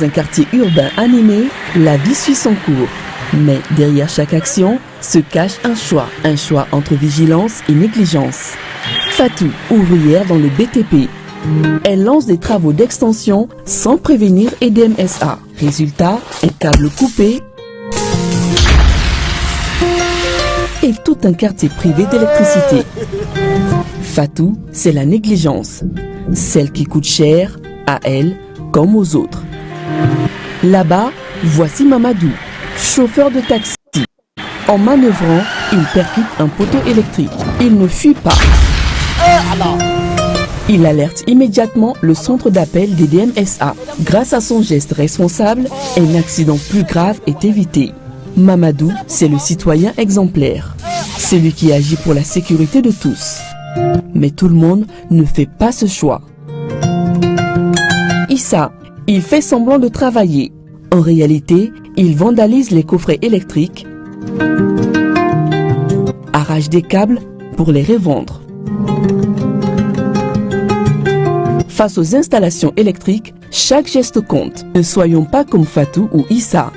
Dans un quartier urbain animé, la vie suit son cours. Mais derrière chaque action se cache un choix. Un choix entre vigilance et négligence. Fatou, ouvrière dans le BTP. Elle lance des travaux d'extension sans prévenir EDMSA. Résultat, un câble coupé et tout un quartier privé d'électricité. Fatou, c'est la négligence. Celle qui coûte cher à elle comme aux autres. Là-bas, voici Mamadou, chauffeur de taxi. En manœuvrant, il percute un poteau électrique. Il ne fuit pas. Il alerte immédiatement le centre d'appel des DMSA. Grâce à son geste responsable, un accident plus grave est évité. Mamadou, c'est le citoyen exemplaire. Celui qui agit pour la sécurité de tous. Mais tout le monde ne fait pas ce choix. Issa, il fait semblant de travailler. En réalité, il vandalise les coffrets électriques, arrache des câbles pour les revendre. Face aux installations électriques, chaque geste compte. Ne soyons pas comme Fatou ou Issa.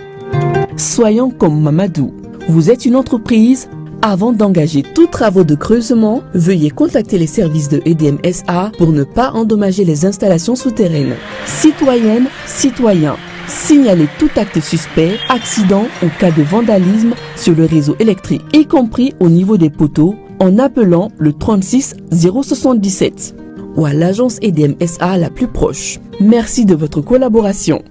Soyons comme Mamadou. Vous êtes une entreprise. Avant d'engager tous travaux de creusement, veuillez contacter les services de EDMSA pour ne pas endommager les installations souterraines. Citoyennes, citoyens, signalez tout acte suspect, accident ou cas de vandalisme sur le réseau électrique, y compris au niveau des poteaux, en appelant le 36 077 ou à l'agence EDMSA la plus proche. Merci de votre collaboration.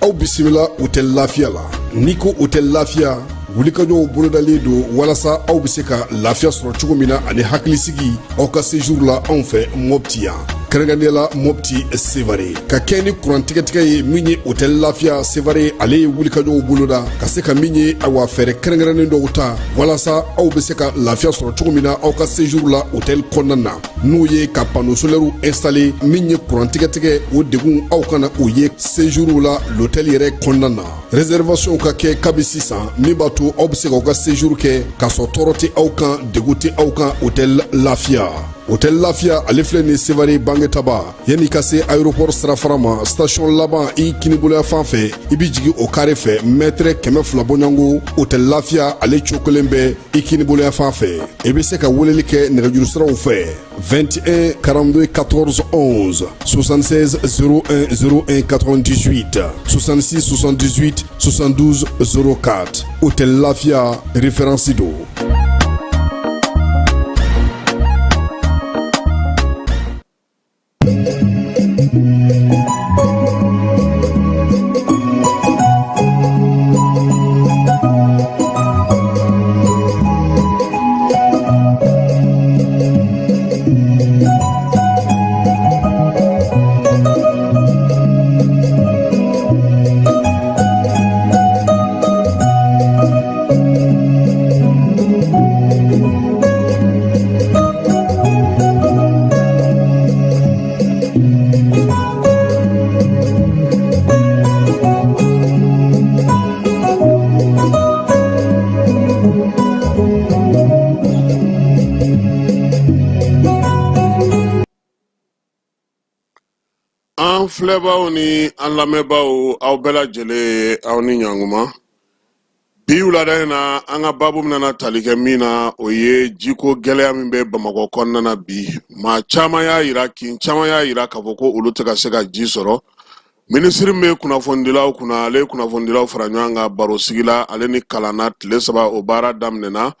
Aw bisimila Hôtel Lafiya la. N'i ko Hôtel Lafiya, wulikajɔw bolodalen don walasa aw bɛ se ka lafiya sɔrɔ cogo min na ani hakilisigi aw ka séjour la anw fɛ Mopti yan, kɛrɛnkɛrɛnnenya la Mopti Sevare. Ka kɛ ni kuran tigɛtigɛ ye min ye, Hôtel Lafiya Sevare ale ye wulikajɔw boloda ka se ka min ye, awa, fɛɛrɛ kɛrɛnkɛrɛnnen dɔw ta walasa aw bɛ se ka lafiya sɔrɔ cogo min na aw ka séjour la hôtel kɔnɔna na, n'o ye ka panneau solaire installé. Min ye kuran tigɛtigɛ, o degun aw kana o ye séjour la l'hôtel yɛrɛ kɔnɔna na. Réservation ka kɛ kabi sisan, min b'a to aw bɛ se k'aw ka séjour kɛ k'a sɔrɔ tɔɔrɔ tɛ aw kan, degun tɛ aw kan. Hôtel Lafiya, Hôtel Lafiya ale filɛ nin Sevare Bangetaba, yanni ka se aéroport sirafara ma, station laban i kiniboloya fan fɛ, i bi jigi o kare fɛ, mɛtɛrɛ 200 bɔɲɔgɔnko, Hôtel Lafiya ale cokolen bɛ i kiniboloya fan fɛ. I bɛ se ka weleli kɛ nɛgɛjuru siraw fɛ: 21 42 14 11, 76 01 01 98, 66 78 72 04. Hôtel Lafiya, référence don. An filɛbaw ni an lamɛnbaw, aw bɛɛ lajɛlen, aw ni ɲankuma. Bi wulada in na, an ka baabu bɛna tali kɛ min na, o ye jiko gɛlɛya min bɛ Bamakɔ kɔnɔna na bi. Maa caman y'a yira, kin caman y'a yira k'a fɔ ko olu tɛ ka se ka ji sɔrɔ. Minisiri min bɛ kunnafonidilaw kunna, ale ye kunnafonidilaw fara ɲɔgɔn kan barosigi la, ale ni kalan na tile 3, o baara daminɛna.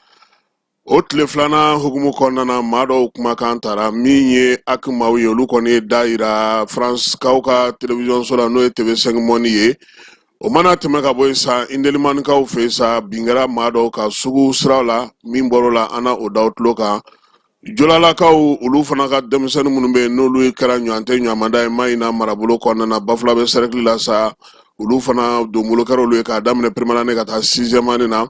O tile filanan hukumu kɔnɔna na, maa dɔw kumakan tara. Min ye HAC maaw ye, olu kɔni ye da yira Faranskaw ka telewisɔnso la, n'o ye TV5 Monde ye. O mana tɛmɛ ka bɔ yen sa, Indelimanikaw fɛ yen sa, bin kɛra maa dɔw ka sugu siraw la. Min bɔr'o la, an na o da tulo kan. Jɔlakaw, olu fana ka denmisɛnnin minnu bɛ yen, n'olu kɛra ɲɔgɔn tɛ ɲɔgɔnmada ye Mahina marabolo kɔnɔna na, Bafulabɛ sɛrɛkili la sa, olu fana donbolo kɛra olu ye k'a daminɛ première année ka taa sixième année na,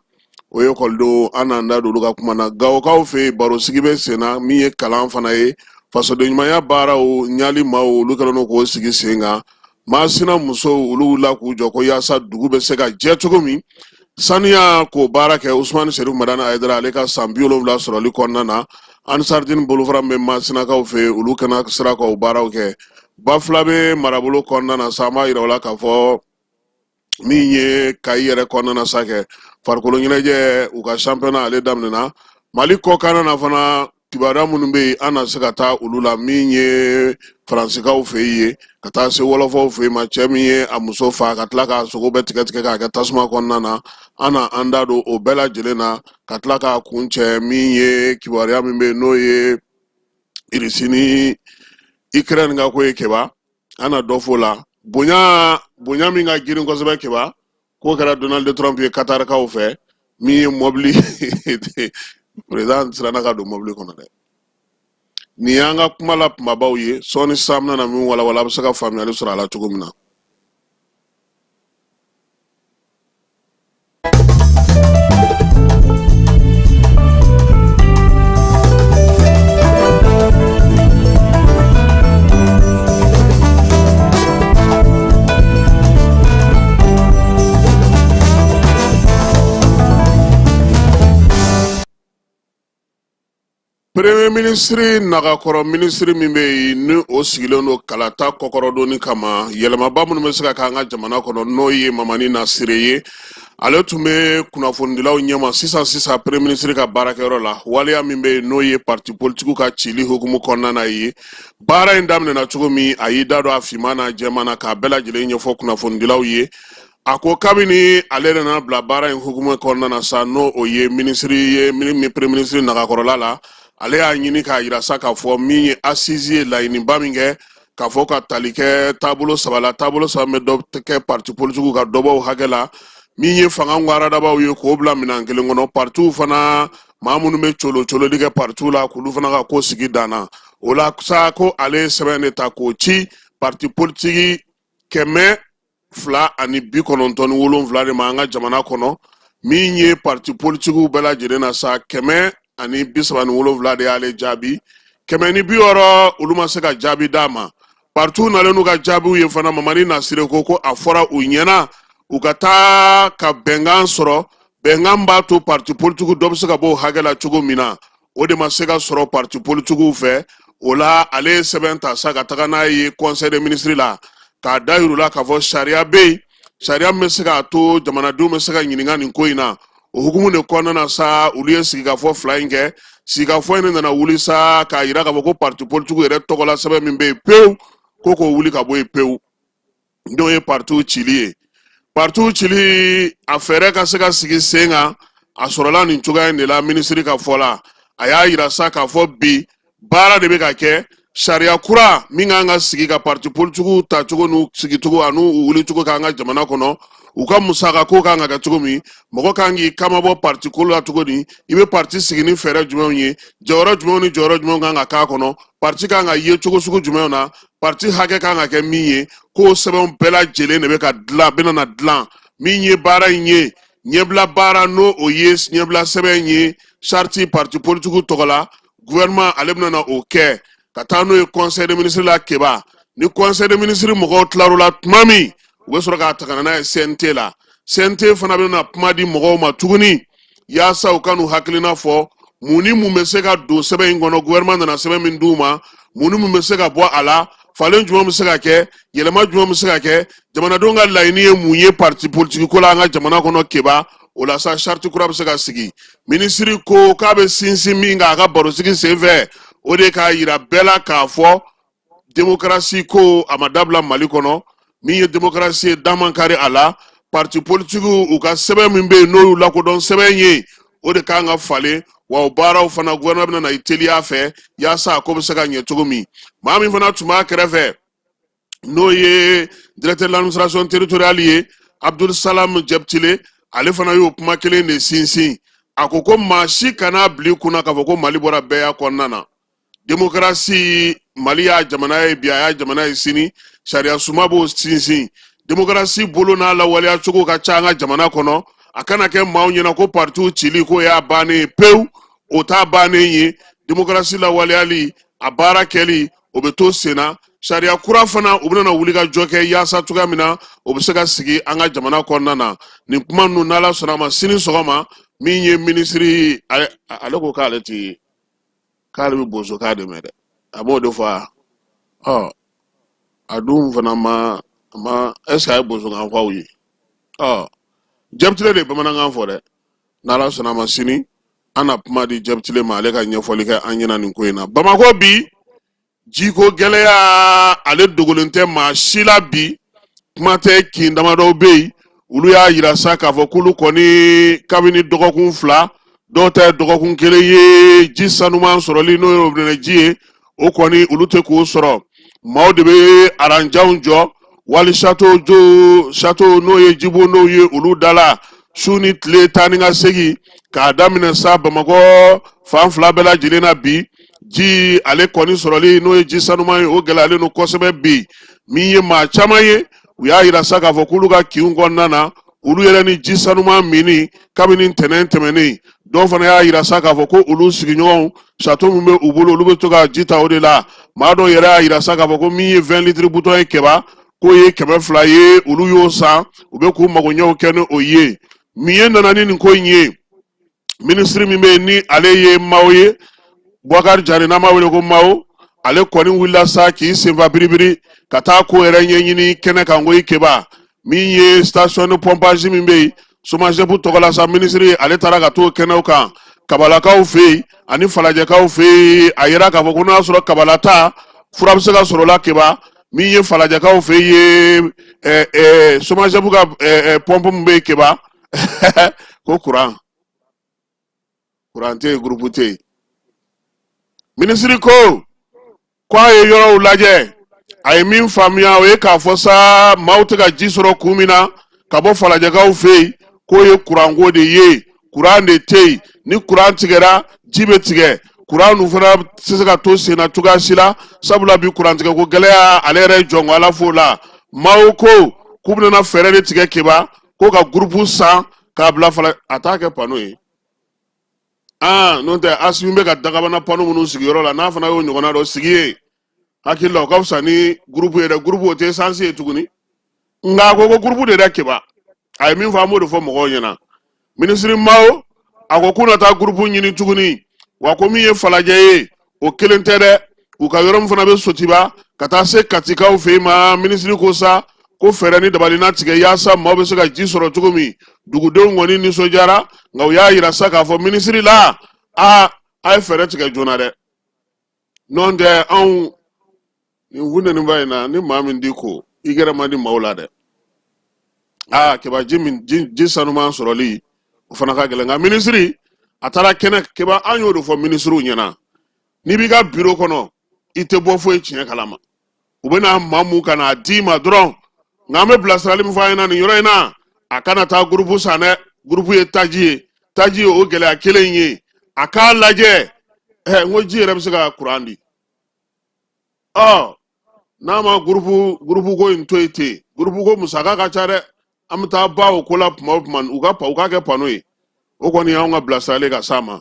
o ye ekɔlidenw. An n'an da don olu ka kuma na. Gawokaw fɛ yen, barosigi bɛ sen na. Min ye kalan fana ye, fasodenɲumanya baaraw ɲali maaw, olu kɛlen don k'o sigi sen kan. Masina musow, olu wulila k'u jɔ ko yaasa dugu bɛ se ka jɛ cogo min, saniya k'o baara kɛ. Usumani Serifu Madani Hayidara, ale ka san 70 sɔrɔli kɔnɔna na, Ansardine bolofara min bɛ Masinakaw fɛ yen, olu kana sera k'o baaraw kɛ. Bafulabe marabolo kɔnɔna na sa, an b'a yira u la k'a fɔ min ye Kayi yɛrɛ kɔnɔna na sa kɛ farikolo ɲɛnajɛ, u ka championnat ale daminɛna. Mali kɔkanna na fana, kibaruya minnu bɛ yen, an na se ka taa olu la. Min ye Faransikaw fɛ yen, ka taa se wɔlɔfɔw fɛ yen ma, cɛ min ye a muso fa ka tila k'a sogo bɛɛ tigɛ tigɛ k'a kɛ tasuma kɔnɔna na, an na an da don o bɛɛ lajɛlen na ka tila k'a kuncɛ. Min ye kibaruya min bɛ yen, n'o ye Irisi ni Ukraine ka ko ye keba, an na dɔ f'o la. Bonya bonya min ka girin kosɛbɛ keba, k'o kɛra Donald Trump ye Katarikaw fɛ. Min ye mɔbili, président siranna ka don mɔbili kɔnɔ dɛ. Nin y'an ka kuma la kumabaw ye. Sɔɔni sisan, an bɛna min walawala, a bɛ se ka faamuyali sɔrɔ a la cogo min na. Premier ministre nagakɔrɔ, minisiri min bɛ yen ni o sigilen don kalata kɔkɔrɔdonni kama, yɛlɛmaba minnu bɛ se ka kɛ an ka jamana kɔnɔ, n'o ye Mamani Nasire ye, ale tun bɛ kunnafonidilaw ɲɛma sisan sisan premier ministre ka baarakɛyɔrɔ la. Waleya min bɛ yen, n'o ye parti politikiw ka cili hukumu kɔnɔna na ye, baara in daminɛna cogo min, a y'i da don a finman n'a jɛman na k'a bɛɛ lajɛlen ɲɛfɔ kunnafonidilaw ye. A ko kabini ale yɛrɛ nana bila baara in hukumu kɔnɔna na sa, n'o o ye minisiri ye min premier ministre nagakɔrɔla la, ale y'a ɲini k'a yira sa k'a fɔ min ye assise ye laɲiniba min kɛ k'a fɔ ka tali kɛ taabolo saba la, taabolo saba bɛ dɔ kɛ parti politikiw ka dɔbɔw hakɛ la, min ye fanga ŋwaradabaw ye k'o bila minɛn kelen kɔnɔ, partiw fana, maa minnu bɛ colo cololi kɛ partiw la, k'olu fana ka ko sigi dan na. O la sa, ko ale ye sɛbɛn de ta k'o ci parti politiki 297 de ma an ka jamana kɔnɔ. Min ye parti politikiw bɛɛ lajɛlen na sa, 137 de y'ale jaabi, 160 olu ma se ka jaabi d'a ma. Partiw nalen n'u ka jaabiw ye fana, Mamani Nasire ko ko a fɔra u ɲɛna u ka taa ka bɛnkan sɔrɔ, bɛnkan b'a to parti politikiw dɔ bɛ se ka bɔ o hakɛ la cogo min na. O de ma se ka sɔrɔ parti politikiw fɛ. O la, ale ye sɛbɛn ta sa ka taga n'a ye conseil des ministres la, k'a da yir'u la k'a fɔ sariya bɛ yen, sariya min bɛ se k'a to jamanadenw bɛ se ka ɲininka nin ko in na. O hukumu de kɔnɔna na sa, olu ye sigikafɔ fila in kɛ. Sigikafɔ in de nana wuli sa k'a yira k'a fɔ ko parti politikiw yɛrɛ tɔgɔla sɛbɛn min bɛ yen pewu, ko k'o wuli ka bɔ yen pewu, n'o ye partiw cili ye. Partiw cili, a fɛɛrɛ ka se ka sigi sen kan, a sɔrɔla nin cogoya in de la. Minisiri ka fɔ la, a y'a yira sa k'a fɔ bi baara de bɛ ka kɛ sariya kura min kan ka sigi ka parti politikiw tacogo n'u sigicogo an'u wulicogo k'an ka jamana kɔnɔ, u ka musaka ko kan ka kɛ cogo min, mɔgɔ kan k'i kamabɔ parti ko la cogo di, i bɛ parti sigi ni fɛɛrɛ jumɛnw ye, jɔyɔrɔ jumɛnw ni jɔyɔrɔ jumɛnw kan ka k'a kɔnɔ, parti kan ka ye cogo sugu jumɛnw na, parti hakɛ kan ka kɛ min ye, k'o sɛbɛnw bɛɛ lajɛlen de bɛ ka dilan, bɛna na dilan. Min ye baara in ye ɲɛbila baara, n'o o ye ɲɛbila sɛbɛn ye charte parti politikiw tɔgɔ la, gouvernement ale bɛna na o kɛ ka taa n'o ye conseil des ministres la keba. Ni conseil des ministres mɔgɔw tilar'o la tuma min, u bɛ sɔrɔ k'a ta ka na n'a ye CNT la. CNT fana bɛna kuma di mɔgɔw ma tuguni yaasa u ka n'u hakilina fɔ, mun ni mun bɛ se ka don sɛbɛn in kɔnɔ, gouvernement nana sɛbɛn min d'u ma, mun ni mun bɛ se ka bɔ a la, falen jumɛn bɛ se ka kɛ, yɛlɛma jumɛn bɛ se ka kɛ, jamanadenw ka laɲini ye mun ye parti politiki ko la an ka jamana kɔnɔ keba. O la sa, charte kura bɛ se ka sigi. Minisiri ko k'a bɛ sinsin min kan a ka barosigi senfɛ, o de k'a yira bɛɛ la k'a fɔ demokarasi ko a ma dabila Mali kɔnɔ. Min ye demokarasi ye, dan man kari a la. Parti politikiw, u ka sɛbɛn min bɛ yen, n'o y'u lakodɔn sɛbɛn ye, o de kan ka falen wa. O baaraw fana, gouvernement bɛna na i teliya fɛ yaasa a ko bɛ se ka ɲɛ cogo min. Maa min fana tun b'a kɛrɛfɛ, n'o ye directeur de l'administration territoriale ye, Abdul Salam Jɛbitile, ale fana y'o kuma kelen de sinsin. A ko ko maa si kana bila i kunna k'a fɔ ko Mali bɔra bɛɛya kɔnɔna na. Demokarasi, Mali y'a jamana ye bi, a y'a jamana ye sini, sariya sunba b'o sinsin. Demokarasi bolo n'a lawaleya cogo ka ca an ka jamana kɔnɔ. A kana kɛ maaw ɲɛna ko partiw cili ko y'a bannen ye pewu, o t'a bannen ye. Demokarasi lawaleyali, a baara kɛli, o bɛ to senna. Sariya kura fana, u bɛna wuli ka jɔ kɛ yaasa cogoya min na o bɛ se ka sigi an ka jamana kɔnɔna na. Nin kuma ninnu, n'Ala sɔnna a ma, sini sɔgɔma, min ye minisiri, ale ko k'ale ti K'ale bɛ bozokan de mɛn dɛ, a b'o de fɔ a. Ɔ, a dun fana ma est ce que a ye bozokan fɔ aw ye? Ɔ, Jɛbitile de ye bamanankan fɔ dɛ. N'Ala sɔnna a ma, sini an na kuma di Jɛbitile ma, ale ka ɲɛfɔli kɛ an ɲɛna nin ko in na. Bamakɔ bi, jiko gɛlɛya ale dogolen tɛ maa si la bi. Kuma tɛ, kin damadɔw bɛ yen, olu y'a yira sa k'a fɔ k'olu kɔni kabini dɔgɔkun 2, dɔw ta ye dɔgɔkun 1 ye, ji sanuman sɔrɔli, n'o ye robinɛ ji ye, o kɔni olu tɛ k'o sɔrɔ. Maaw de bɛ aranjanw jɔ wali château jo château, n'o ye jibondow ye, olu da la su ni tile, taa ni ka segin k'a daminɛ sa Bamakɔ fan fila bɛɛ lajɛlen na. Bi, ji ale kɔni sɔrɔli, n'o ye ji sanuman ye, o gɛlɛyalen don kosɛbɛ bi. Min ye maa caman ye, u y'a yira sa k'a fɔ k'olu ka kinw kɔnɔna na, olu yɛrɛ ni ji sanuman minni kabini ntɛnɛn tɛmɛnen. Dɔw fana y'a yira sa k'a fɔ ko olu sigiɲɔgɔnw, château min bɛ u bolo, olu bɛ to ka ji ta o de la. Maa dɔw yɛrɛ y'a yira sa k'a fɔ ko min ye 20 litres butɔn ye Kɛba, k'o ye 200 ye, olu y'o san, u bɛ k'u magoɲɛw kɛ ni o ye. Min ye nana ni nin ko in ye, minisiri min bɛ yen ni ale ye Mao ye, Bubakari Jare, n'an b'a wele ko Mao, ale kɔni wulila sa k'i senfa biribiri ka taa ko yɛrɛ ɲɛɲini kɛnɛ kan ko i Keba. Min ye station de pompage min bɛ yen SOMAGEP tɔgɔ la sa, minisiri ale taara ka t'o kɛnɛw kan Kabalakaw fɛ yen ani Falajɛkaw fɛ yen. A yira k'a fɔ ko n'a y'a sɔrɔ Kabala ta, fura bɛ se ka sɔrɔ o la Keba. Min ye Falajɛkaw fɛ yen, SOMAGEP ka pɔnpe min bɛ yen Keba, ko kuran tɛ yen, groupe tɛ yen. Minisiri ko a ye yɔrɔw lajɛ, a ye min faamuya, o ye k'a fɔ sa maaw tɛ ka ji sɔrɔ kun min na ka bɔ Falajɛkaw fɛ yen, k'o ye kuranko de ye. Kuran de tɛ yen. Ni kuran tigɛra, ji bɛ tigɛ. Kuran dun fana tɛ se ka to sen na cogoya si la, sabula bi kurantigɛko gɛlɛya, ale yɛrɛ jɔnko Ala f'o la. Maaw ko k'u bɛna fɛɛrɛ de tigɛ Keba, ko ka groupe san k'a bila fala, a t'a kɛ panneau ye. Aa, n'o tɛ, Asimi bɛ ka dagabana panneau minnu sigi yɔrɔ la, n'a fana y'o ɲɔgɔnna dɔ sigi yen, hakili la o ka fisa ni groupe ye dɛ. Groupe o tɛ essence ye tuguni. Nka a ko ko groupe de dɛ Keba. A ye min fɔ, an b'o de fɔ mɔgɔw ɲɛna. Minisiri Mao a ko k'u na taa groupe ɲini tuguni. Wa ko min ye Falajɛ ye, o kelen tɛ dɛ, u ka yɔrɔ min fana bɛ Sotiba ka taa se Katikaw fɛ yen ma. Minisiri ko sa ko fɛɛrɛ ni dabali na tigɛ yaasa maaw bɛ se ka ji sɔrɔ cogo min. Dugudenw kɔni nisɔndiyara, nka u y'a yira sa k'a fɔ minisiri la, aa, a ye fɛɛrɛ tigɛ joona dɛ, n'o tɛ anw nin funteniba in na, ni maa min di ko i gɛrɛ man di maaw la dɛ. Aa, Keba, ji min ji sanuman sɔrɔli, o fana ka gɛlɛn. Nka minisiri a taara kɛnɛ Keba, an y'o de fɔ minisiriw ɲɛna: n'i b'i ka biro kɔnɔ, i tɛ bɔ foyi tiɲɛ kalama, u bɛna maa mun ka n'a d'i ma dɔrɔn. Nka an bɛ bilasirali min fɔ a ɲɛna nin yɔrɔ in na, a kana taa groupe san dɛ. Groupe ye taji ye, taji ye o gɛlɛya kelen in ye. A k'a lajɛ ɛ, n ko ji yɛrɛ bɛ se ka kuran di. Ɔ, n'a ma groupe ko in to yen ten, groupe ko musaka ka ca dɛ, an bɛ taa ba o ko la tuma o tuma. U k'a kɛ panneau ye. O kɔni y'anw ka bilasirali ka s'a ma.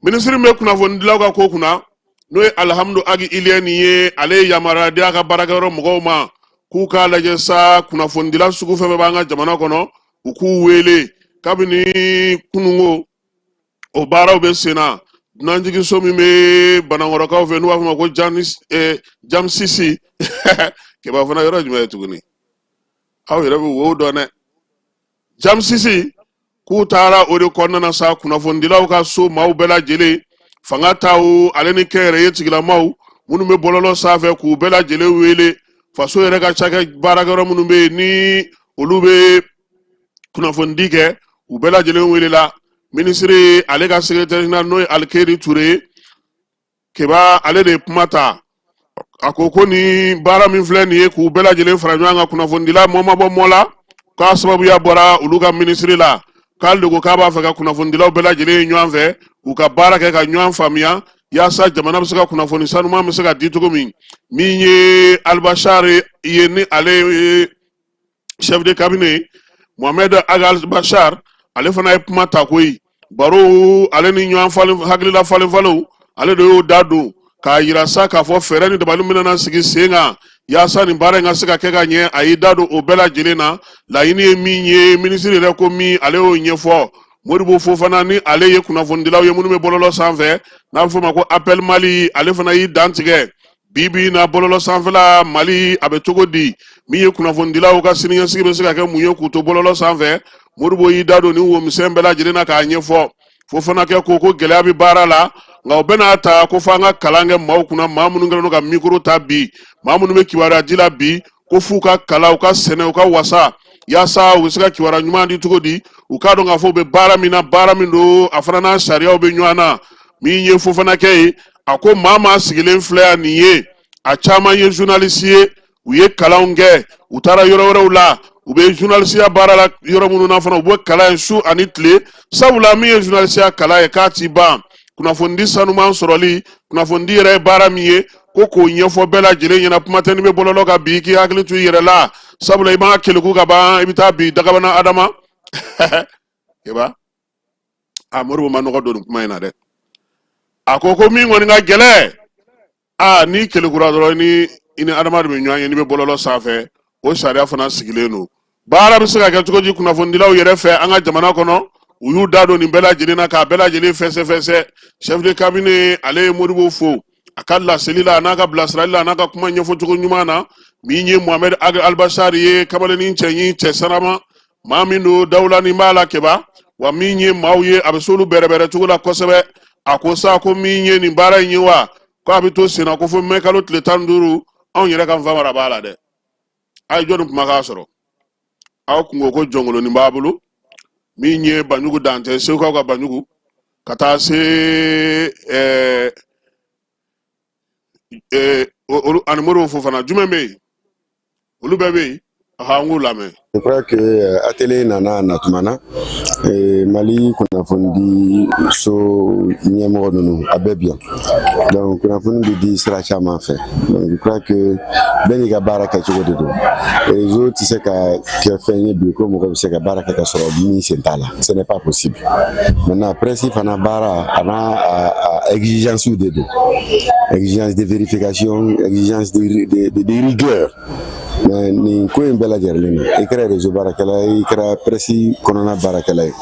Minisiri min bɛ kunnafonidilaw ka ko kunna, n'o ye Alihamudu Agi Iliyɛni ye, ale ye yamaruya di a ka baarakɛyɔrɔ mɔgɔw ma k'u k'a lajɛ sa, kunnafonidila sugu fɛn fɛn b'an ka jamana kɔnɔ, u k'u wele. Kabini kununko o baaraw bɛ sen na, dunanjiginso min bɛ Banankɔrɔkaw fɛ, n'u b'a fɔ ma ko Jamsisi Keba, fana yɔrɔ jumɛn ye tuguni? Aw yɛrɛ bɛ wo dɔn dɛ. Jamsisi, k'u taara o de kɔnɔna na sa, kunnafonidilaw ka so maaw bɛɛ lajɛlen, fanga taw ale ni kɛnyɛrɛye tigilamaw minnu bɛ bɔlɔlɔ sanfɛ, k'u bɛɛ lajɛlen wele. Faso yɛrɛ ka cakɛ baarakɛyɔrɔ minnu bɛ yen ni olu bɛ kunnafonidi kɛ, u bɛɛ lajɛlen welela. Minisiri ale ka secrétaire général, n'o ye Alikeri Ture ye Keba, ale de ye kuma ta. A ko ko nin baara min filɛ nin ye, k'u bɛɛ lajɛlen fara ɲɔgɔn kan, kunnafonidila mɔ ma bɔ mɔ la, k'a sababuya bɔra olu ka minisiri la, k'ale de ko k'a b'a fɛ ka kunnafonidilaw bɛɛ lajɛlen ye ɲɔgɔn fɛ, u ka baara kɛ ka ɲɔgɔn faamuya, yaasa jamana bɛ se ka kunnafoni sanuman bɛ se ka di cogo min. Min ye Alibashari ye, ni ale ye chef de cabinet Mohamed Ag Albachar, ale fana ye kuma ta koyi. Baro ale ni ɲɔgɔn falen, hakilila falen falenw, ale de y'o da don k'a yira sa k'a fɔ fɛɛrɛ ni dabali min nana sigi sen kan yaasa nin baara in ka se ka kɛ ka ɲɛ, a y'i da don o bɛɛ lajɛlen na. Laɲini ye min ye, minisiri yɛrɛ ko min, ale y'o ɲɛfɔ. Modibo Fofana ni ale ye kunnafonidilaw ye minnu bɛ bɔlɔlɔ sanfɛ n'a bɛ f'o ma ko Appel Mali, ale fana y'i dantigɛ bi bi in na bɔlɔlɔ sanfɛla Mali a bɛ cogo di, min ye kunnafonidilaw ka siniɲɛsigi bɛ se ka kɛ mun ye k'u to bɔlɔlɔ sanfɛ. Modibo y'i da don nin womisɛn bɛɛ lajɛlen na k'a ɲɛfɔ. Fofanakɛ ko ko gɛlɛya bɛ baara la, nka o bɛɛ n'a ta ko f'an ka kalan kɛ maaw kunna, maa minnu kɛlen don ka mikoro ta bi, maa minnu bɛ kibaruya di la bi, ko f'u ka kalan, u ka sɛnɛ, u ka wasa, yaasa u bɛ se ka kibaruya ɲuman di cogo di, u k'a dɔn k'a fɔ u bɛ baara min na, baara min don, a fana n'a sariyaw bɛ ɲɔgɔn na. Min ye Fofanakɛ ye, a ko maa maa sigilen filɛ yan nin ye, a caman ye journaliste ye, u ye kalanw kɛ, u taara yɔrɔ wɛrɛw la, u bɛ journalisiya baara la yɔrɔ minnu na fana, u bɛ kalan yen su ani tile, sabula min ye journalisiya kalan ye k'a ti ban. Kunnafonidi sanuman sɔrɔli, kunnafonidi yɛrɛ ye baara min ye, ko k'o ɲɛfɔ bɛɛ lajɛlen ɲɛna. Kuma tɛ n'i bɛ bɔlɔlɔ kan bi, k'i hakili to i yɛrɛ la, sabula i b'a keleku ka ban, i bɛ taa bi dagabana adama keba. A Modibo ma nɔgɔ don nin kuma in na dɛ. A ko ko min kɔni ka gɛlɛn, aa n'i kelekura dɔrɔn, ni i ni adama de bɛ ɲɔgɔn ye, n'i bɛ bɔlɔlɔ sanfɛ, o sariya fana sigilen don. Baara bɛ se ka kɛ cogo di kunnafonidilaw yɛrɛ fɛ an ka jamana kɔnɔ? U y'u da don nin bɛɛ lajɛlen na k'a bɛɛ lajɛlen fɛsɛfɛsɛ. Chef de cabinet, ale ye Modibo fo a ka laseli la, a n'a ka bilasirali la, a n'a ka kuma ɲɛfɔcogo ɲuman na. Min ye Mohamed Ag Albachar ye, kamalennin cɛɲi, cɛ sanama, maa min don, dawulanin b'a la keba, wa min ye maaw ye, a bɛ s'olu bɛrɛbɛrɛ cogo la kosɛbɛ. A ko sa ko min ye nin baara in ye wa, ko a bɛ to senna ko fo mɛ kalo tile 15. Anw yɛrɛ ka nfamara b'a la dɛ. A ye jɔnni kumakan sɔrɔ? Aw kun ko ko jɔnkolonin b'a bolo, min ye Banjugu Dantɛ, Segukaw ka Banjugu, ka taa se olu ani Modibo Fofana, jumɛn bɛ yen? Olu bɛɛ bɛ yen. An k'u lamɛn. Je crois que atelier nana na tuma na, Mali kunnafonidi so ɲɛmɔgɔ ninnu a bɛɛ bi yan. Donc kunnafoni bɛ di sira caman fɛ. Donc je crois que bɛɛ n'i ka baara kɛcogo de don. Réseau tɛ se ka kɛ fɛn ye bi ko mɔgɔ bɛ se ka baara kɛ ka sɔrɔ min sen t'a la, ce n'est pas possible. Maintenant, presse fana baara, a n'a a exigence de don, exigence de vérification, exigence de rigueur. Mais nin ko in bɛɛ lajɛlen na, i kɛra réseau baarakɛla ye, i kɛra presse kɔnɔna baarakɛla ye,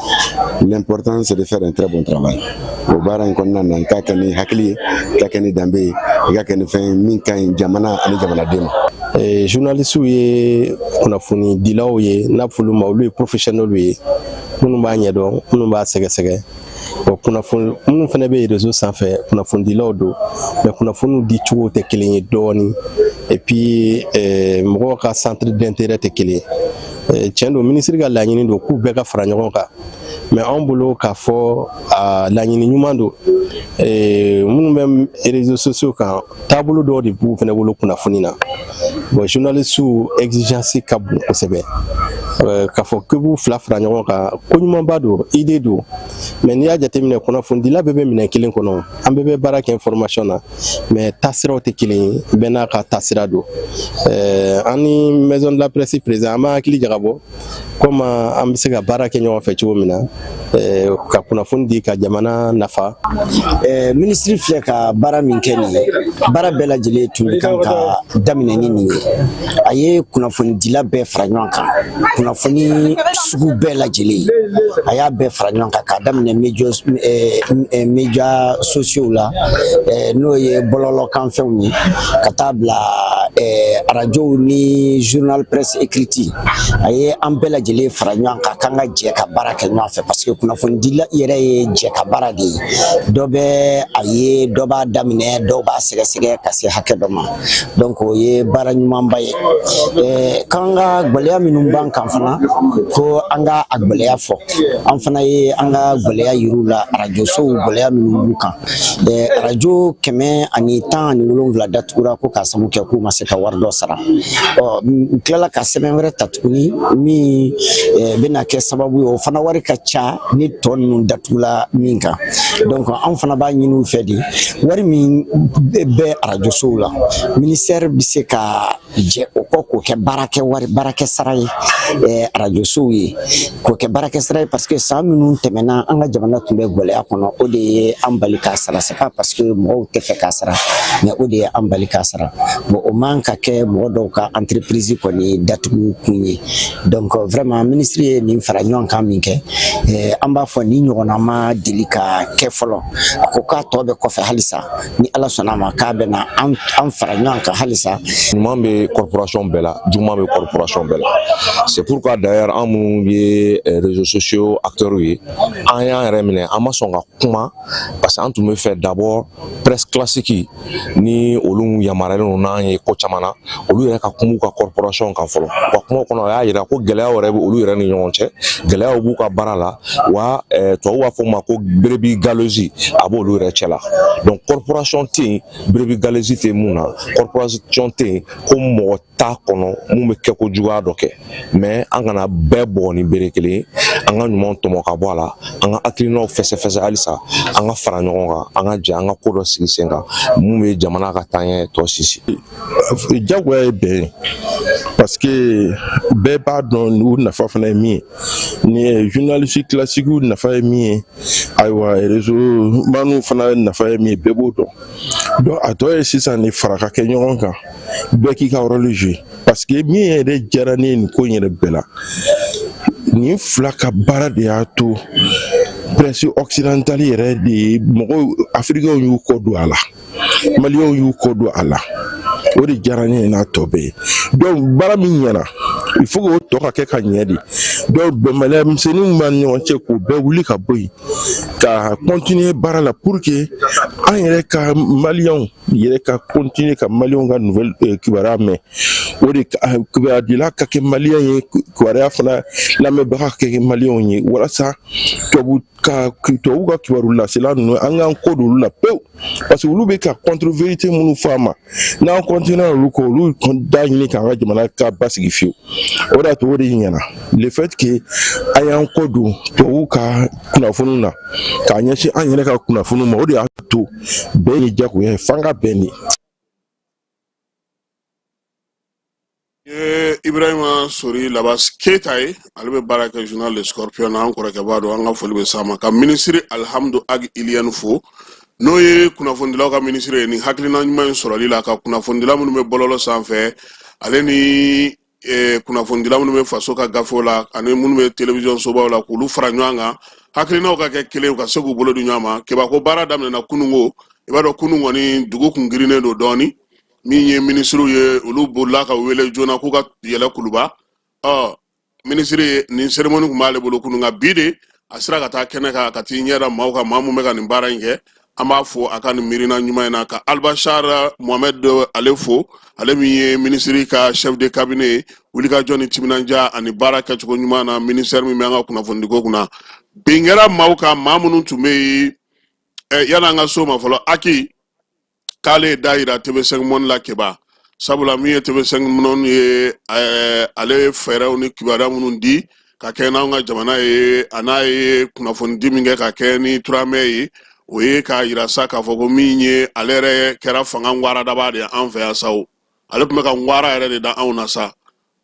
l'important, c'est de faire un très bon travail. O baara in kɔnɔna na, i k'a kɛ ni hakili ye, i k'a kɛ ni danbe ye, i k'a kɛ ni fɛn min ka ɲi jamana ani jamanaden ma. Journalistes ye kunnafonidilaw ye, n'a bɛ f'olu ma, olu ye professionnels ye, minnu b'a ɲɛdɔn, minnu b'a sɛgɛsɛgɛ. Bon, kunnafoni minnu fana bɛ réseau sanfɛ, kunnafonidilaw don, mais kunnafoniw di cogo tɛ kelen ye dɔɔni. Et puis mɔgɔw ka centre d'intérêt tɛ kelen ye. Tiɲɛ don, minisiri ka laɲini don k'u bɛɛ ka fara ɲɔgɔn kan, mais anw bolo k'a fɔ a laɲini ɲuman don. Minnu bɛ réseaux sociaux kan, taabolo dɔw de b'u fana bolo kunnafoni na. Bon, journalistes exigence ka bon kosɛbɛ. K'a fɔ k'i b'u fila fara ɲɔgɔn kan, ko ɲumanba don, idée don, mais n'i y'a jateminɛ, kunnafonidila bɛɛ bɛ minɛn kelen kɔnɔ, an bɛɛ bɛ baara kɛ information na, mais taasiraw tɛ kelen ye, bɛɛ n'a ka taasira don. An ni maison de la presse président, an b'an hakili jagabɔ komi an bɛ se ka baara kɛ ɲɔgɔn fɛ cogo min na ka kunnafoni di ka jamana nafa. Minisiri filɛ ka baara min kɛ nin ye, baara bɛɛ lajɛlen tun kan ka daminɛ ni nin ye. A ye kunnafonidila bɛɛ fara ɲɔgɔn kan, kunnafoni sugu bɛɛ lajɛlen, a y'a bɛɛ fara ɲɔgɔn kan, k'a daminɛ médias sociaux la, n'o ye bɔlɔlɔkanfɛnw ye, ka taa bila arajow ni journal presse écrite. A ye an bɛɛ lajɛlen fara ɲɔgɔn kan k'an ka jɛ ka baara kɛ ɲɔgɔn fɛ, parce que kunnafonidila yɛrɛ ye jɛ ka baara de ye. Dɔ bɛ a ye, dɔ b'a daminɛ, dɔw b'a sɛgɛsɛgɛ ka se hakɛ dɔ ma. Donc o ye baara ɲumanba ye. K'an ka gwɛlɛya minnu b'an kan fana, ko an ka a gwɛlɛya fɔ, an fana ye an ka gwɛlɛya yir'u la, arajosow gwɛlɛya minnu b'u kan. Arajo 117 datugura ko k'a sababu kɛ k'u ma se ka wari dɔ sara. Ɔ n tilala ka sɛbɛn wɛrɛ ta tuguni min bɛna kɛ sababu ye, o fana wari ka ca ni tɔ ninnu datugula min kan. Donc anw fana b'a ɲini u fɛ de, wari min bɛ arajosow la, ministère bɛ se ka jɛ o kɔ k'o kɛ baarakɛ wari, baarakɛ sara ye. arajosow ye k'o kɛ baarakɛsira ye, parce que san minnu tɛmɛna, an ka jamana tun bɛ gɛlɛya kɔnɔ. O de ye an bali k'a sara. C'est pas parce que mɔgɔw tɛ fɛ k'a sara, mais o de ye an bali k'a sara. Bon, o man ka kɛ mɔgɔ dɔw ka entreprise kɔni datugu kun ye. Donc vraiment, ministre ye nin fara ɲɔgɔn kan min kɛ, an b'a fɔ nin ɲɔgɔnna ma deli ka kɛ fɔlɔ. A ko k'a tɔ bɛ kɔfɛ halisa, ni Ala sɔnna a ma, k'a bɛna an fara ɲɔgɔn kan halisa. Ɲuman bɛ corporation bɛɛ la, juguman bɛ corporation bɛɛ la. C'est pourquoi d'ailleurs, an minnu ye réseaux sociaux acteurs ye, an y'an yɛrɛ minɛ, an ma sɔn ka kuma, parce que an tun bɛ fɛ d'abord presse classique ni olu yamaruyalen don n'an ye ko caman na, olu yɛrɛ ka kuma u ka corporation kan fɔlɔ. U ka kuma kɔnɔ, a y'a yira ko gɛlɛyaw yɛrɛ bɛ olu yɛrɛ ni ɲɔgɔn cɛ, gɛlɛyaw b'u ka baara la wa. Tubabu b'a fɔ o ma ko brebis galeuses, a b'olu yɛrɛ cɛ la. Donc corporation tɛ yen brebis galeuses tɛ mun na, corporation tɛ yen ko mɔgɔ t'a kɔnɔ mun bɛ kɛ ko juguya dɔ kɛ. Mais an kana bɛɛ bɔgɔ ni bere kelen ye, an ka ɲumanw tɔmɔ ka bɔ a la, an ka hakilinaw fɛsɛfɛsɛ halisa, an ka fara ɲɔgɔn kan, an ka jɛ an ka ko dɔ sigi sen kan mun bɛ jamana ka taaɲɛ tɔ sinsin. Jagoya ye bɛn ye, parce que bɛɛ b'a dɔn u nafa fana ye min ye. Ni ye journaliste classique nafa ye min ye, ayiwa, réseau maniw fana nafa ye min ye, bɛɛ b'o dɔn. Donc a tɔ ye sisan ni fara ka kɛ ɲɔgɔn kan, bɛɛ k'i ka rôle jouer, parce que min yɛrɛ diyara ne ye nin ko in yɛrɛ bɛɛ la, nin fila ka baara de y'a to presse occidentale yɛrɛ de ye mɔgɔw, Africains y'u kɔ don a la, Maliyɛnw y'u kɔ don a la. O de diyara ne ye n'a tɔ bɛɛ ye. Donc baara min ɲɛna, il faut que o tɔ ka kɛ ka ɲɛ de. Donc bɛnbaliya misɛnninw b'an ni ɲɔgɔn cɛ, k'o bɛɛ wuli ka bɔ yen, ka continuer baara la, pour que an yɛrɛ ka Maliyɛnw yɛrɛ ka continuer ka Maliyɛnw ka nouvelle kibaruya mɛn. O de kibaruyadila ka kɛ Maliyɛn ye, kibaruya fana lamɛnbaga ka kɛ Maliyɛnw ye, walasa tubabu ka kibaru lasela ninnu, an k'an kɔ don olu la pewu, parce que olu bɛ ka contre vérité minnu fɔ a ma. N'an continuer olu kɔ, olu da ɲini k'an ka jamana ka basigi fiyewu. O de y'a to o de ɲɛna, le fait que an y'an kɔ don tubabuw ka kunnafoniw na k'a ɲɛsin an yɛrɛ ka kunnafoniw ma, o de y'a to bɛn ye jagoya ye f'an ka bɛn de. Ye Ibrahima Sori Labas Keyita ye, ale bɛ baara kɛ journal Le Scorpion na, an kɔrɔkɛba don, an ka foli bɛ s'a ma. Ka minisiri Alihamudu Agi Iliyɛni fo, n'o ye kunnafonidilaw ka minisiri ye, nin hakilina ɲuman in sɔrɔli la, ka kunnafonidila minnu bɛ bɔlɔlɔ sanfɛ, ale ni kunnafonidila minnu bɛ faso ka gafew la, ani minnu bɛ telewisɔn sobaw la, k'olu fara ɲɔgɔn kan, hakilinaw ka kɛ kelen, u ka se k'u bolo di ɲɔgɔn ma. Keba ko baara daminɛna kununko, i b'a dɔn kunun kɔni dugu kun girinnen don dɔɔni. Min ye minisiriw ye, olu bolila ka wele joona k'u ka yɛlɛ Kuluba. Ɔ minisiri nin seremoni tun b'ale bolo kunun, nka bi de a sera ka taa kɛnɛ kan ka t'i ɲɛ da maaw kan, maa mun bɛ ka nin baara in kɛ. An b'a fo a ka nin miirina ɲuman in na. Ka Albachar Mohamed ale fo, ale min ye minisiri ka chef de cabinet ye, wulikajɔ ni timinandiya ani baara kɛcogo ɲuman na ministère min bɛ an ka kunnafonidiko kunna. Bin kɛra maaw kan, maa minnu tun bɛ yen. Yan'an ka s'o ma fɔlɔ, Aki k'ale ye da yira TV5 Monde la Keba, sabula min ye TV5 Monde ye, ale ye fɛɛrɛw ni kibaruya minnu di ka kɛ n'anw ka jamana ye, a n'a ye kunnafonidi min kɛ ka kɛ ni turamɛ ye, o ye k'a yira sa k'a fɔ ko min ye ale yɛrɛ kɛra fanga ŋwaradaba de ye an fɛ yan sa. O ale tun bɛ ka ŋwara yɛrɛ de da anw na sa.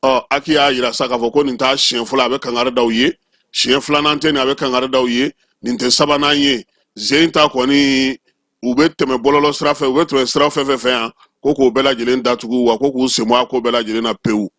Ɔ Aki y'a yira sa k'a fɔ ko nin t'a siɲɛ fɔlɔ a bɛ kangari da u ye, siɲɛ filanan tɛ nin a bɛ kangari da u ye, nin tɛ sabanan ye. Zen ta kɔni, u bɛ tɛmɛ bɔlɔlɔ sira fɛ, u bɛ tɛmɛ sira fɛn fɛn fɛ yan, ko k'o bɛɛ lajɛlen datugu, wa ko k'u sen bɔ a ko bɛɛ lajɛlen na pewu.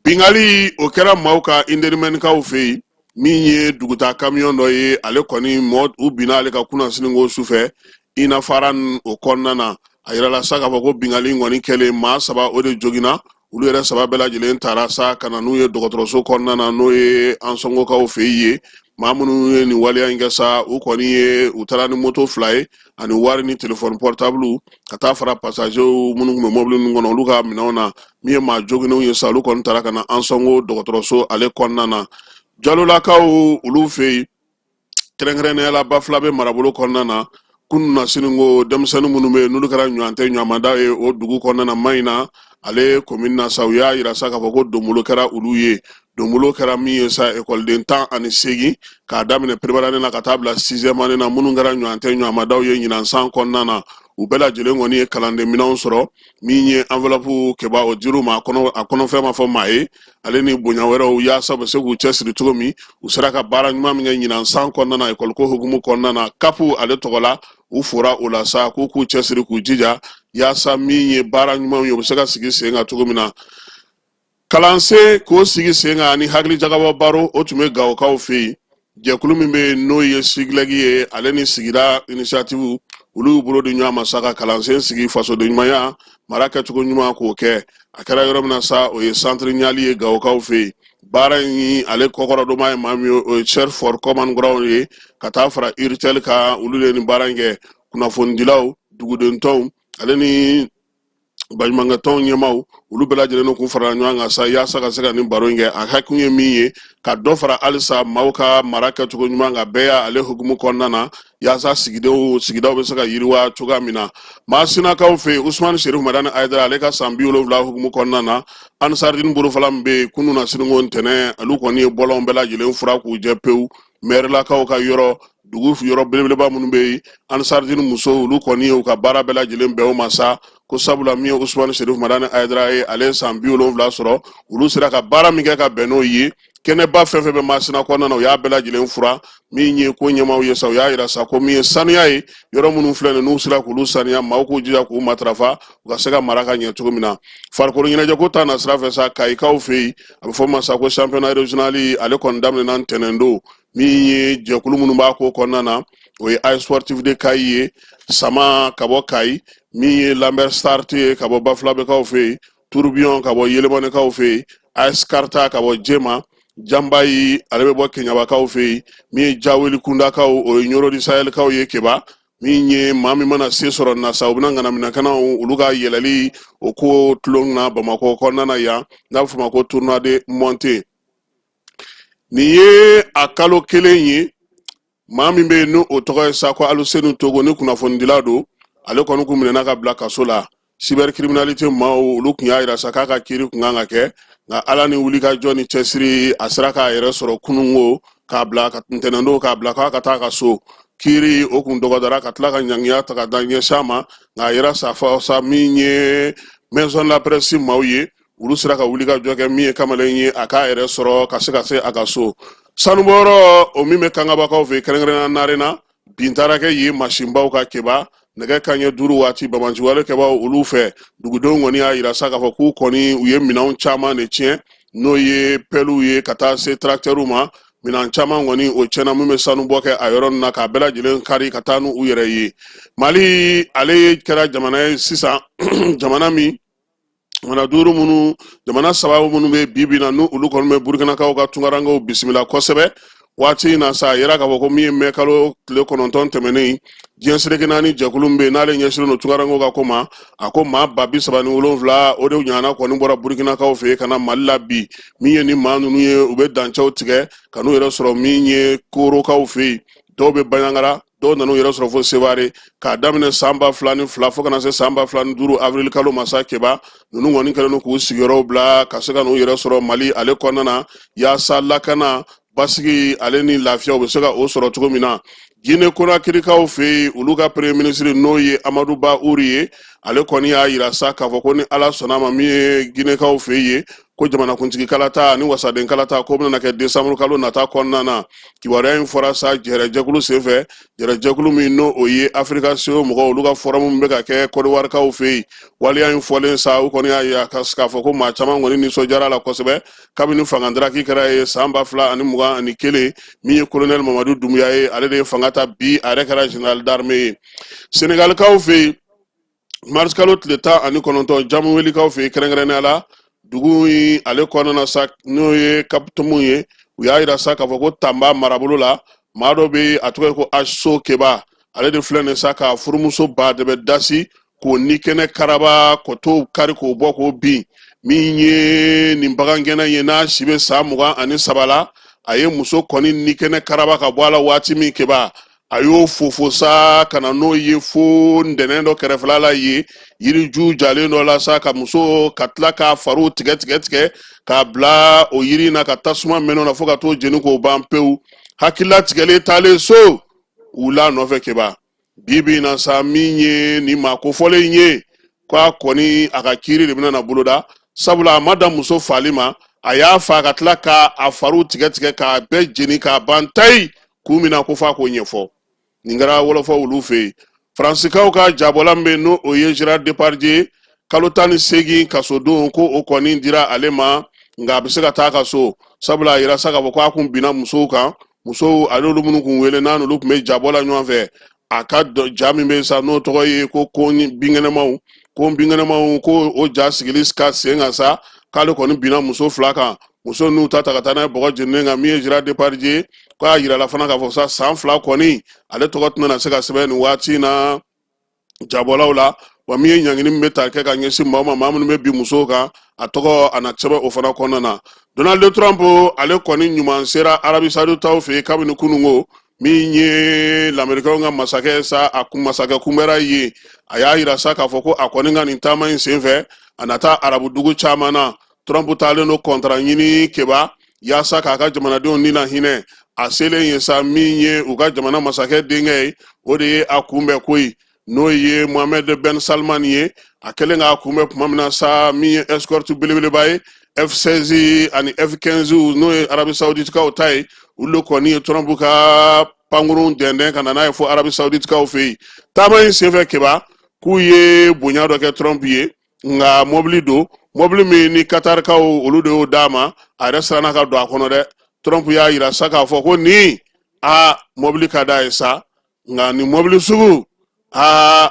Bingali o kɛra maaw ka Indelimɛnikaw fɛ yen. Min ye dugutaa kamiyɔn dɔ ye, ale kɔni mɔɔ u binna ale kan kunasini ko su fɛ Inafaran o kɔnɔna na. A yirala sa k'a fɔ ko bingali kɔni kɛlen, maa saba o de joginna. Olu yɛrɛ saba bɛɛ lajɛlen taara sa ka na n'u ye dɔgɔtɔrɔso kɔnɔna na, n'o ye Ansɔngokaw fɛ yen. Maa minnu ye nin waleya in kɛ sa, u kɔni ye u taara ni moto fila ye ani wari ni telefɔni pɔrɔtabulu, ka taa fara pasazew minnu tun bɛ mɔbili ninnu kɔnɔ, olu ka minɛnw na. Min ye maa joginnenw ye sa, olu kɔni taara ka na Ansɔngo dɔgɔtɔrɔso ale kɔnɔna na. Jalolakaw olu fɛ yen, kɛrɛnkɛrɛnnenya la Bafulabe marabolo kɔnɔna na, kunun na sini ko denmisɛnnin minnu bɛ yen n'olu kɛra ɲɔgɔn tɛ ɲɔgɔnmada ye o dugu kɔnɔna na, Mayina ale komini na sa, u y'a yira sa k'a fɔ ko donbolo kɛra olu ye. Donbolo kɛra min ye sa, ekɔliden 18, k'a daminɛ première année na ka taa bila sixième année na, minnu kɛra ɲɔgɔn tɛ ɲɔgɔnmadaw ye ɲinan san kɔnɔna na. U U bɛɛ lajɛlen kɔni ye kalanden minɛnw sɔrɔ. Min ye enveloppe keba, o dir'u ma, a kɔnɔfɛn ma fɔ maa ye, ale ni bonya wɛrɛw, yaasa u bɛ se k'u cɛsiri cogo min. U sera ka baara ɲuman min kɛ ɲinan san kɔnɔna na ekɔliko hukumu kɔnɔna na, CAP ale tɔgɔ la, u fora o la sa, k'u k'u cɛsiri, k'u jija, yaasa min ye baara ɲumanw ye, u bɛ se ka sigi sen kan cogo min na. Kalansen k'o sigi sen kan ani hakilijagabɔ baro, o tun bɛ Gawokaw fɛ yen. Jɛkulu min bɛ yen, n'o ye SIGLEC ye, ale ni sigida initiative, olu y'u bolo di ɲɔgɔn ma sa ka kalansen sigi fasoden ɲumanya, mara kɛcogo ɲuman, k'o kɛ. A kɛra yɔrɔ min na sa, o ye centre Ɲali ye Gawokaw fɛ yen. Baara in ale kɔkɔrɔdonma ye maa min ye, o ye Search for Common Ground ye, ka taa fara Iritel kan. Olu de ye nin baara in kɛ. Kunnafonidilaw, dugudentɔnw, ale ni baɲumankɛtɔnw ɲɛmaaw, olu bɛɛ lajɛlen de kun farala ɲɔgɔn kan sa yaasa ka se ka nin baro in kɛ. A hakili ye min ye, ka dɔ fara halisa maaw ka mara kɛcogo ɲuman kan bɛɛ ale hukumu kɔnɔna na, yaasa sigidaw bɛ se ka yiriwa cogoya min na. Masinakaw fɛ yen, Usumani Serif Madani Ayidara ale ka san 70 hukumu kɔnɔna na, Ansaridini bolofala min bɛ yen, kunun na siniko ntɛnɛn, olu kɔni ye bɔlɔnw bɛɛ lajɛlen furan k'u jɛ pewu. Mɛrilakaw ka yɔrɔ, dugu yɔrɔ belebeleba minnu bɛ yen, Ansaridini musow, olu kɔni ye u ka baara bɛɛ lajɛlen bɛn o ma sa, ko sabula min ye Usumani Serif Madani Ayidara ye, ale ye san 70 sɔrɔ, olu sera ka baara min kɛ ka bɛn n'o ye. Kɛnɛba fɛn fɛn bɛ Masina kɔnɔna na, u y'a bɛɛ lajɛlen furan. Min ye ko ɲɛmaaw ye sa, u y'a yira sa ko min ye saniya ye, yɔrɔ minnu filɛ nin, n'u sera k'olu saniya, maaw k'u jija k'u matarafa, u ka se ka mara ka ɲɛ cogo min na. Farikolo ɲɛnajɛko ta na sira fɛ sa, Kayikaw fɛ yen, a bɛ fɔ ma sa ko championnat régional, ale kɔni daminɛna ntɛnɛn don. Min ye jɛkulu minnu b'a ko kɔnɔna na, o ye AS Sportif de Kayi ye, Sama ka bɔ Kayi, min ye Lambert Start ye ka bɔ Bafulabɛkaw fɛ yen, Tourbillon ka bɔ Yelemanikaw fɛ yen, AS Karta ka bɔ Jema, Janbayi ale bɛ bɔ Keɲabakaw fɛ yen, min ye Jaweli Kundakaw, o ye Ɲɔrɔ di Sahelikaw ye Keba. Min ye maa min mana se sɔrɔ na sa, u bɛna ŋanaminɛkɛnɛw olu ka yɛlɛli o ko tulon na Bamakɔ kɔnɔna na yan, n'a bɛ f'o ma ko tournoi de montée. Nin ye a kalo kelen ye, maa min bɛ yen, n'o tɔgɔ ye sa ko Aluseni Togo, ni kunnafonidila don, ale kɔni kun minɛna ka bila kaso la. Cybercriminalité maaw, olu kun y'a yira sa k'a ka kiiri kun kan ka kɛ, nka Ala ni wulikajɔ ni cɛsiri, a sera k'a yɛrɛ sɔrɔ kununko k'a bila ka ntɛnɛndon k'a bila k'a ka taa ka so. Kiiri o kun dɔgɔdara ka tila ka ɲangiya ta ka da ɲɛsin a ma, nka a yira sa fɔ sa, min ye Maison de la Presse maaw ye, olu sera ka wuli ka jɔ kɛ. Min ye kamalen ye, a k'a yɛrɛ sɔrɔ ka se ka se a ka so. Sanubɔyɔrɔ o min bɛ Kangabakaw fɛ, kɛrɛnkɛrɛnnenya Narena, bin taara kɛ yen masinbaw ka Keba nɛgɛ kanɲɛ 5 waati banbaanciwale kɛbaw olu fɛ. Dugudenw kɔni y'a yira sa k'a fɔ k'u kɔni u ye minɛnw caman de tiɲɛ, n'o ye pɛliw ye ka taa se tractɛriw ma. Minɛn caman kɔni o tiɲɛna min bɛ sanubɔ kɛ a yɔrɔ ninnu na, k'a bɛɛ lajɛlen kari ka taa n'u yɛrɛ ye. Mali ale kɛra jamana ye sisan, jamana min jamana duuru minnu, jamana saba minnu bɛ bi bi na, n'u olu kɔni bɛ Burukinakaw ka tunkarankew bisimila kosɛbɛ waati in na sa. A yira k'a fɔ ko min ye mɛ kalo tile 9 tɛmɛnen, diɲɛ seleke naani jɛkulu min bɛ yen, n'ale ɲɛsinnen don tunkarankew ka ko ma, a ko maa 37,000 o de ɲɔgɔnna kɔni bɔra Burukinakaw fɛ yen ka na Mali la bi. Min ye ni maa ninnu ye, u bɛ dancɛw tigɛ ka n'u yɛrɛ sɔrɔ min ye Korokaw fɛ yen, dɔw bɛ Baɲangara, dɔw nan'u yɛrɛ sɔrɔ fo Seware. K'a daminɛ san 2002 fo ka na se san 2005 avril kalo ma sa, Keba, ninnu kɔni kɛlen don k'u sigiyɔrɔw bila ka se ka n'u yɛrɛ sɔrɔ Mali ale kɔnɔna na, yaasa lakana, basigi ale ni lafiya, u bɛ se ka o sɔrɔ cogo min na. Gine Konakirikaw fɛ yen, olu ka premier ministre, n'o ye Amadu Ba Uri ye, ale kɔni y'a yira sa k'a fɔ ko ni Ala sɔnna ma, min ye Ginekaw fɛ yen, ko jamanakuntigi kalata ani wasaden kalata ko bɛna kɛ desanburu kalo nata kɔnɔna na. Kibaruya in fɔra sa jɛrɛjɛkulu senfɛ, jɛrɛjɛkulu min n'o o ye Afirika CEDEAO mɔgɔw, olu ka forum min bɛ ka kɛ Kɔdiwarikaw fɛ yen. Waleya in fɔlen sa, u kɔni y'a yira k'a fɔ ko maa caman kɔni nisɔndiyara la kosɛbɛ kabini fanga ndaraki kɛra ye san 2021. Min ye kolonɛli Mamadu Dunbuya ye, ale de ye fanga ta bi, a yɛrɛ kɛra général d'armée ye. Senegalikaw fɛ yen, mars kalo tile 19, Jamuwelikaw fɛ yen, kɛrɛnkɛrɛnnenya la dugu in ale kɔnɔna na sa, n'o ye Kapitumu ye, u y'a yira sa k'a fɔ ko Tanba marabolo la, maa dɔ bɛ, a tɔgɔ ye ko Aso Keba, ale de filɛ nin sa k'a furumuso ba de bɛ dasi k'o ni kɛnɛ karaba k'o kari k'o bɔ k'o bin. Min ye nin bagangɛnna ye, n'a si bɛ san 23 la, a ye muso kɔni ni kɛnɛ karaba ka bɔ a la waati min, Keba, a y'o fofo sa ka na n'o ye fo ntɛnɛn dɔ kɛrɛfɛla la yen, yiriju jalen dɔ la sa, ka muso ka tila k'a fariw tigɛ tigɛ tigɛ k'a bila o yiri na, ka tasuma mɛnɛ o la fo ka t'o jeni k'o ban pewu. Hakilila tigɛlen taalen so, u la nɔfɛ, Keba. Bi bi in na sa, min ye nin maa kofɔlen in ye, ko a kɔni a ka kiiri de bɛna na boloda, sabula a ma dan muso faali ma, a y'a fa ka tila k'a a fariw tigɛ tigɛ k'a bɛɛ jeni k'a ban tayi. Kun min na ko f'a k'o ɲɛfɔ. Nin kɛra wɔlɔfɔ olu fɛ yen. Faransikaw ka jabɔla min bɛ yen, n'o o ye Gérard Depardieu, kalo 18 kasodon ko o kɔni dira ale ma, nka a bɛ se ka taa ka so, sabula a yira sa k'a fɔ ko a kun binna musow kan. Musow ale olu minnu kun wele n'a n'olu tun bɛ jabɔ la ɲɔgɔn fɛ, a ka ja min bɛ sa, n'o tɔgɔ ye ko binkɛnɛmaw, ko binkɛnɛmaw, ko o ja sigili ka sen kan sa, k'ale kɔni binna muso fila kan, muso n'u ta ta ka taa n'a ye bɔgɔ jeninen kan. Min ye Gérard Depardieu, ko a yirala fana k'a fɔ sa, san 2 kɔni ale tɔgɔ tɛna na se ka sɛbɛn nin waati in na jabɔlaw la. Wa min ye ɲangini min bɛ ta kɛ ka ɲɛsin maaw ma, maa minnu bɛ bin musow kan, a tɔgɔ a na sɛbɛn o fana kɔnɔna na. Donald Trump, ale kɔni ɲuman sera Arabie Saoudite fɛ yen kabini kununko. Min ye lamerikɛnw ka masakɛ sa, a kun masakɛ kunbɛra yen. A y'a yira sa k'a fɔ ko a kɔni ka nin taama in senfɛ, a na taa arabu dugu caman na. Trump taalen don kɔntara ɲini keba yaasa k'a ka jamanadenw ni na hinɛ. A selen ye sa, min ye u ka jamana masakɛ denkɛ ye, o de ye a kunbɛn koyi, n'o ye Mohamed Ben Salman ye. A kɛlen k'a kunbɛn tuma min na sa, min ye escorte belebeleba ye, F16 ani F15, n'o ye Arabie Saouditekaw ta ye, olu de kɔni ye Trump ka pankurun dɛndɛn ka na n'a ye fo Arabie Saouditekaw fɛ yen. Taama in senfɛ keba, k'u ye bonya dɔ kɛ Trump ye, nka mɔbili don, mɔbili min ni Katarikaw olu de y'o d'a ma, a yɛrɛ siranna ka don a kɔnɔ dɛ. Trump y'a yira sa k'a fɔ ko nin a mɔbili ka d'a ye sa, nka nin mɔbili sugu aa,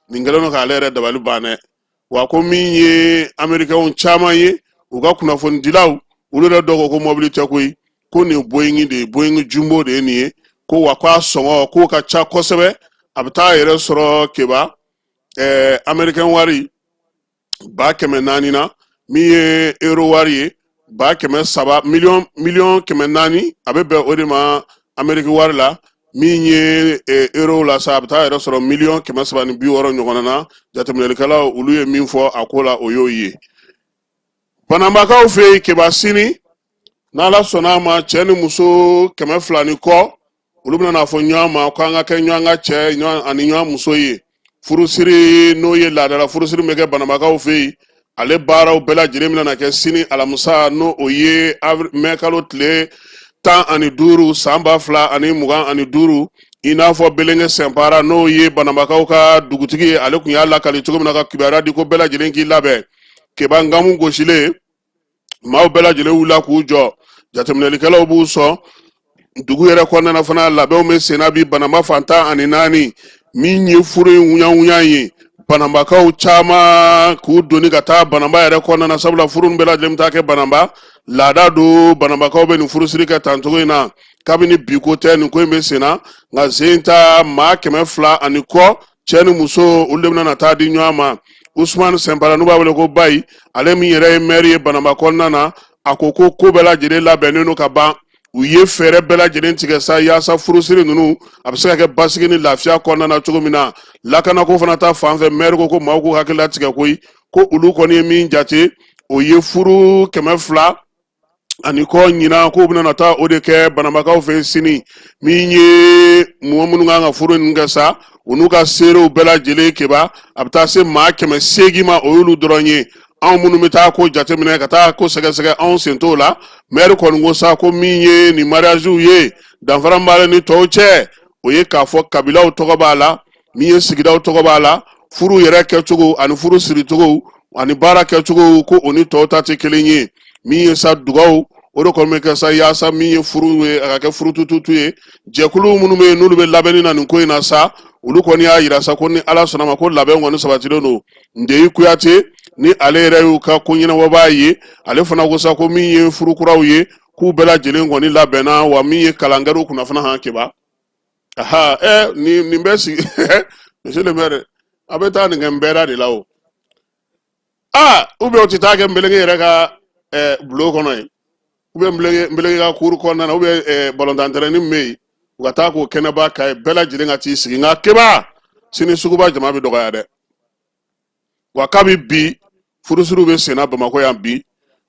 nin kɛlen don k'ale yɛrɛ dabali ban dɛ. Wa ko min ye amerikɛnw caman ye, u ka kunnafonidilaw olu yɛrɛ dɔw ko ko mɔbili tɛ koyi, ko nin ye Boeing de ye, Boeing jumbo de ye nin ye. Ko wa ko a sɔngɔ k'o ka ca kosɛbɛ, a bɛ taa yɛrɛ sɔrɔ keba amerikɛn wari 400,000 na, min ye euro wari ye 300,000, 400,000, a bɛ bɛn o de ma ameriki wari la. Min ye euro la sa, a bɛ taa yɛrɛ sɔrɔ 360,000 ɲɔgɔnna na. Jateminɛlikɛlaw olu ye min fɔ a ko la, o y'o ye. Bananbakaw fɛ yen keba, sini n'Ala sɔnna a ma, cɛ ni muso 200 ni kɔ, olu bɛna n'a fɔ ɲɔgɔn ma ko an ka kɛ ɲɔgɔn ka cɛ ɲɔgɔn ani ɲɔgɔn muso ye. Furusiri, n'o ye laadala furusiri bɛ kɛ banabakaw fɛ yen, ale baaraw bɛɛ lajɛlen bɛna na kɛ sini alamisa, n'o o ye mɛ kalo tile 15 san 2025. I n'a fɔ Belenge Sɛnpara, n'o ye banabakaw ka dugutigi ye, ale tun y'a lakali cogo min na ka kibaruya di ko bɛɛ lajɛlen k'i labɛn keba. Nkamu gosilen, maaw bɛɛ lajɛlen wulila k'u jɔ, jateminɛlikɛlaw b'u sɔn. Dugu yɛrɛ kɔnɔna na fana, labɛnw bɛ senna bi Bananba fan 14. Min ye furu in wuɲawuɲa ye, Bananbakaw caman k'u doni ka taa Bananba yɛrɛ kɔnɔna na, sabula furu in bɛɛ lajɛlen bɛ taa kɛ Bananba. Laada don, Bananbakaw bɛ nin furusiri kɛ tan cogo in na kabini bi ko tɛ, nin ko in bɛ senna. Nka sen ta maa 200 ani kɔ, cɛ ni muso, olu de bɛna na taa di ɲɔgɔn ma. Usumani Sɛnpara, n'u b'a wele ko Bayi, ale min yɛrɛ ye mɛri ye Bananba kɔnɔna na, a ko ko ko bɛɛ lajɛlen labɛnnen don ka ban. U ye fɛɛrɛ bɛɛ lajɛlen tigɛ sa yaasa furusiri ninnu a bɛ se ka kɛ basigi ni lafiya kɔnɔna na cogo min na. Lakanako fana ta fan fɛ, mɛri ko ko maaw k'u hakili latigɛ koyi, ko olu kɔni ye min jate, o ye furu 200 ani kɔ ɲinan, k'u bɛna na taa o de kɛ Bananbakaw fɛ sini. Min ye mɔgɔ minnu kan ka furu ninnu kɛ sa, u n'u ka seerew bɛɛ lajɛlen keba, a bɛ taa se maa 800 ma, o y'olu dɔrɔn ye. Anw minnu bɛ taa ko jateminɛ ka taa ko sɛgɛsɛgɛ, anw sen t'o la. Mɛri kɔni ko sa ko min ye nin mariagew ye, danfara min b'ale ni tɔw cɛ, o ye k'a fɔ kabilaw tɔgɔ b'a la, min ye sigidaw tɔgɔ b'a la, furu yɛrɛ kɛcogo ani furu siricogo ani baara kɛcogo, ko o ni tɔw ta tɛ kelen ye. Min ye sa dugaw, o de kɔni bɛ kɛ sa yaasa min ye furu ye, a ka kɛ furu tututu ye. Jɛkulu minnu bɛ yen, n'olu bɛ labɛnni na nin ko in na sa, olu kɔni y'a yira sa ko ni Ala sɔnna ma, ko labɛn kɔni sabatilen don. Ndeyi Kuyate, ni ale yɛrɛ y'u ka ko ɲɛnabɔbaa ye, ale fana ko sa ko min ye furu kuraw ye, k'u bɛɛ lajɛlen kɔni labɛnna. Wa min ye kalankɛriw kunna fana han keba, aha, nin bɛ sigi. Monsieur le maire, a bɛ taa nin kɛ nbɛda de la o, aa, ou bien o tɛ taa kɛ Nbelenge yɛrɛ ka bulon kɔnɔ yen, ou bien Nbelenge ka cour kɔnɔna na, ou bien balontan terrain min bɛ yen, u ka taa k'o kɛnɛba ka ye, bɛɛ lajɛlen ka t'i sigi. Nka keba, sini suguba jama bɛ dɔgɔya dɛ. Wa kabi bi furusiriw bɛ senna Bamakɔ yan bi,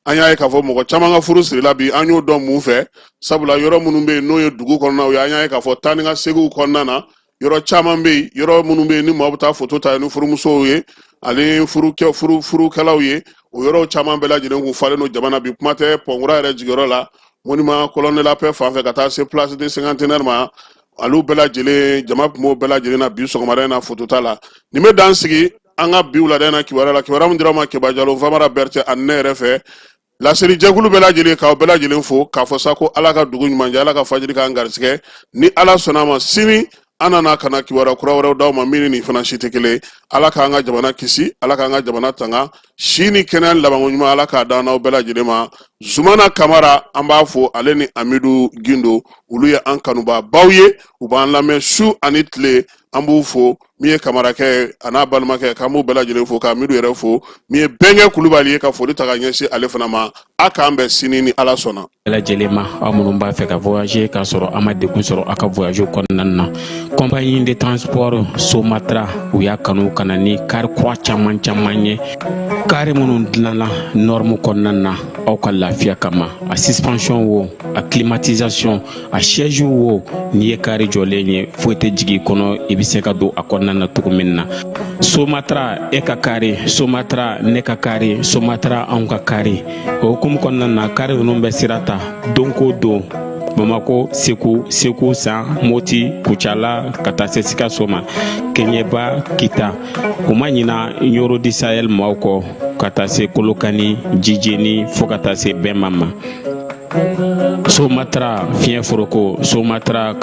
an y'a ye k'a fɔ mɔgɔ caman ka furu sirila bi. An y'o dɔn mun fɛ? Sabula yɔrɔ minnu bɛ yen, n'o ye dugu kɔnɔnaw ye, an y'a ye k'a fɔ taa ni ka seginw kɔnɔna na, Yɔrɔ caman bɛ yen, yɔrɔ minnu bɛ yen ni maaw bɛ taa foto ta ni furumusow ye ani furukɛ furu furukɛlaw ye, o yɔrɔw caman bɛɛ lajɛlen kun falen don jama na bi. Kuma tɛ pɔnkura yɛrɛ jigiyɔrɔ la, monument Colonne de la Paix fan fɛ ka taa se Place de Cinquantenaire ma, olu bɛɛ lajɛlen jama tun b'o bɛɛ lajɛlen na bi sɔgɔmada in na fotota la. Nin bɛ dan sigi an ka bi wulada in na kibaruya la, kibaruya min dira ma Keba Jalo, Famara Berete ani ne yɛrɛ fɛ. Laseli jɛkulu bɛɛ lajɛlen, k'aw bɛɛ lajɛlen fo k'a fɔ sa ko Ala ka dugu ɲuman jɛ, Ala ka fajiri k'an garisɛgɛ. Ni Ala sɔnna a ma, sini an nana ka na kibaruya kura wɛrɛw d'aw ma min ni nin fana si tɛ kelen. Ala k'an ka jamana kisi, Ala k'an ka jamana tanga, si ni kɛnɛya labanko ɲuman, Ala k'a d'an n'aw bɛɛ lajɛlen ma. Zumana Kamara, an b'a fo, ale ni Amidu Gindo, olu ye an kanubabaw ye, u b'an lamɛn su ani tile, an b'u fo. Min ye Kamarakɛ a n'a balimakɛ, k'an b'u bɛɛ lajɛlen fo, ka Amidu yɛrɛ fo. Min ye Bɛnkɛ Kulubali ye, ka foli ta ka ɲɛsin ale fana ma. A k'an bɛn sini ni Ala sɔnna. Bɛɛ lajɛlen ma, aw minnu b'a fɛ ka voyager k'a sɔrɔ a ma degun sɔrɔ aw ka voyage kɔnɔna na, compagnie de transport Somatra, u y'a kanu ka na ni kari kura caman caman ye, kari minnu dilanna norme kɔnɔna na aw ka lafiya kama. A suspension wo, a climatisation, a siège wo, n'i ye kari jɔlen ye, foyi tɛ jigin i kɔnɔ, i bɛ se ka don a kɔnɔna na cogo min na. Somatra, e ka kari, Somatra, ne ka kari, Somatra, anw ka kari. O hukumu kɔnɔna na, kari ninnu bɛ sira ta don ko don Bamako, Segu, Segu San, Moti, Kucala, ka taa se Sikaso ma, Keɲeba, Kita. U ma ɲina Ɲoro di Sahel maaw kɔ, ka taa se Kolokani, Jijeni, fo ka taa se Bɛnma ma. Somatra, fiɲɛ foroko Somatra.